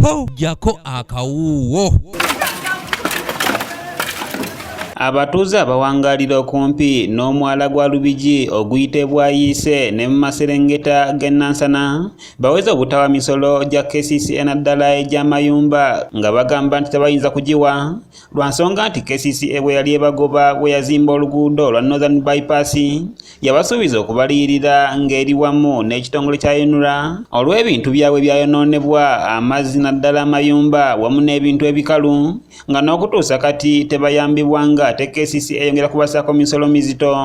Ho, jjako akawuuwo. Abatuuze abawangaalira okumpi n'omwala gwa Lubigi oguyita e Bwayiise ne mu maserengeta g'e Nansana baweze obutawa misolo gya KCCA naddala egy'amayumba nga bagamba nti tebayinza kugiwa lwa nsonga nti KCCA bwe yali ebagoba bwe yazimba oluguudo olwa Northern Bypass yabasuubiza okubaliyirira ng'eri wamu n'ekitongole kya UNRA olw'ebintu byabwe byayonoonebwa amazzi naddala amayumba wamu n'ebintu ebikalu nga n'okutuusa kati tebayambibwanga ate KCCA eyongera kubasaako misolo mizito.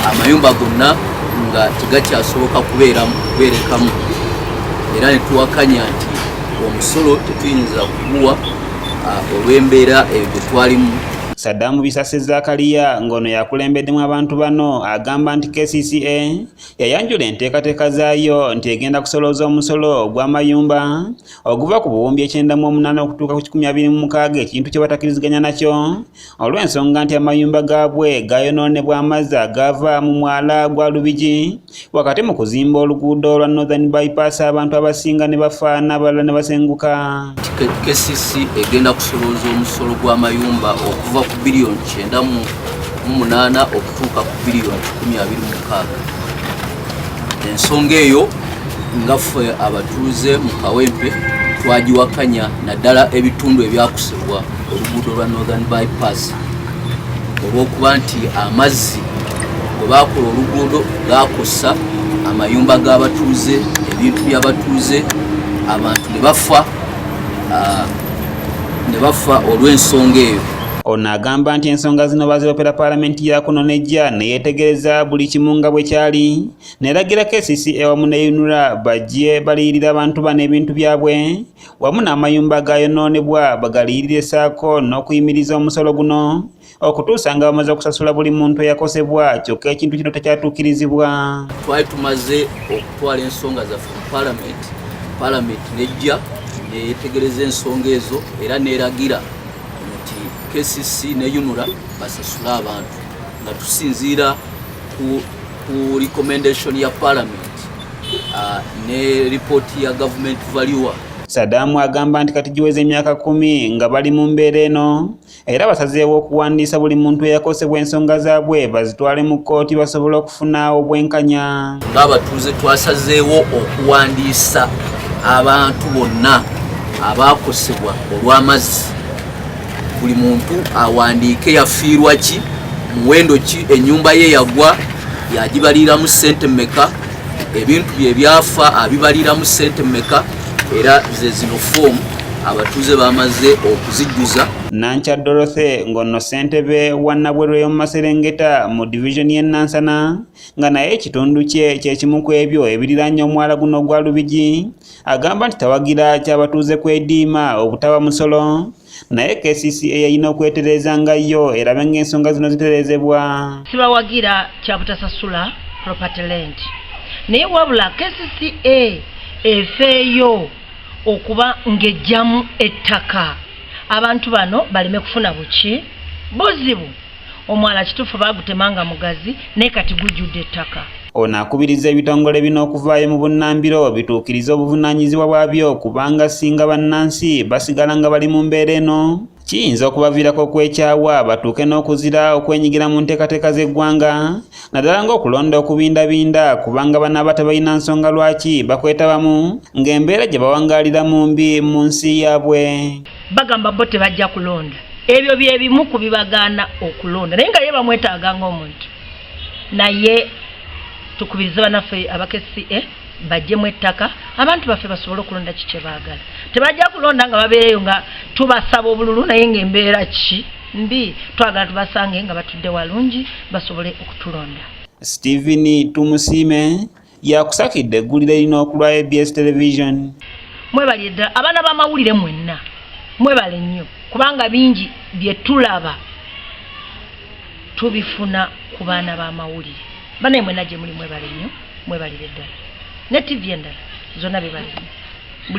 Amayumba gonna nga tegakyasoboka kubeerekamu era ne tuwakanya nti omusolo tetuyinza kuguwa olw'embeera eyo gye twalimu. Saddam Bisase Zakaria ng'ono yakulembeddemu abantu bano agamba nti KCCA yayanjula enteekateeka zaayo nti egenda kusolooza omusolo ogw'amayumba oguva ku buwumbi 98 okutuuka ku 126 ekintu kye batakkiriziganya nakyo olw'ensonga nti amayumba gaabwe gayonoonebwa amazzi agaava mu mwala gwa Lubigi wakati mu kuzimba oluguudo lwa Northern Bypass abantu abasinga ne bafa n'abalala ne basenguka. KCC egenda kusolooza omusolo gw'amayumba okuva ku biliyoni 98 okutuuka ku biliyoni 126. Ensonga eyo nga ffe abatuuze mu Kawempe twagiwakanya naddala ebitundu ebyakusibwa oluguudo lwa Northern Bypass olw'okuba nti amazzi bwe baakola oluguudo gaakosa amayumba g'abatuuze, ebintu by'abatuuze, abantu ne bafa olw'ensonga eyo. Ono agamba nti ensonga zino baziropera paalamenti ya kuno n'ejja ne yeetegereza buli kimu nga bwe kyali n'eragira KCCA wamu ne UNRA bajje baliyirira abantu bano ebintu byabwe wamu n'amayumba gayonoonebwa bagaliyirire ssaako n'okuyimiriza omusolo guno okutuusa nga bamaze okusasula buli muntu eyakosebwa kyokka ekintu kino tekyatuukirizibwa. Twali tumaze okutwala ensonga zaffe mu paalamenti, paalamenti n'ejja neyetegereza ensonga ezo era n'eragira nti KCC ne UNRA basasule abantu nga tusinziira ku recommendation ya parliament ne report ya government valuer. Saddam agamba nti kati giweze emyaka 10 nga bali mu mbeera eno era basazeewo okuwandiisa buli muntu eyakosebwa ensonga zaabwe bazitwale mu kkooti basobole okufuna obwenkanya. Ng'abatuuze twasazeewo okuwandiisa abantu bonna abaakosebwa olw'amazzi, buli muntu awandiike yafiirwa ki, muwendo ki, ennyumba ye yagwa yagibaliramu ssente mmeka, ebintu bye byafa abibaliramu ssente mmeka, era ze zino foomu abatuuze bamaze okuzijjuza. Nankya Dorothy ng'ono ssentebe wa Nabweru ey'omu Maserengeta mu divizoni y'e Nansana nga naye ekitundu kye kye kimu ku ebyo ebiriraanye omwala guno ogwa Lubigi agamba nti tawagira ky'abatuuze kwediima obutaba musolo naye KCCA yalina okwetereeza nga yo erabe ng'ensonga zino zitereezebwa. Sibawagira kya butasasula property rent naye wabula KCCA efeeyo okuba ng'eggyamu ettaka abantu bano baleme kufuna buki buzibu. Omwala kituufu baagutema nga mugazi naye kati gujjudde ettaka. Ono akubiriza ebitongole bino okuvaayo mu bunnambiro bituukirize obuvunaanyizibwa bwabyo kubanga singa bannansi basigala nga bali mu mbeera eno kiyinza okubaviirako okwekyawa batuuke n'okuzira okwenyigira mu nteekateeka z'eggwanga naddala ng'okulonda okubindabinda kubanga banaaba tebalina nsonga lwaki bakwetabamu ng'embeera gye bawangaaliramu mbi mu nsi yaabwe. Bagamba bo tebajja kulonda, ebyo bye bimu ku bibagaana okulonda naye nga ye bamwetaaga ng'omuntu. Naye tukubirize bannaffe aba KCCA bajjemu ettaka abantu baffe basobole okulonda ki kye baagala. Tebajja kulonda nga babeereyo nga tubasaba obululu naye ng'embeera ki mbi, twagala tubasange nga batudde walungi basobole okutulonda. Stephen Tumusiime yakusakidde eggulire lino okulwa ABS Television. Mwebalire ddala abaana b'amawulire mwenna, mwebale nnyo kubanga bingi bye tulaba tubifuna ku baana b'amawulire. Banaye mwenna gye muli mwebale nnyo, mwebalire ddala ne TV endala zonna bebale nnyo.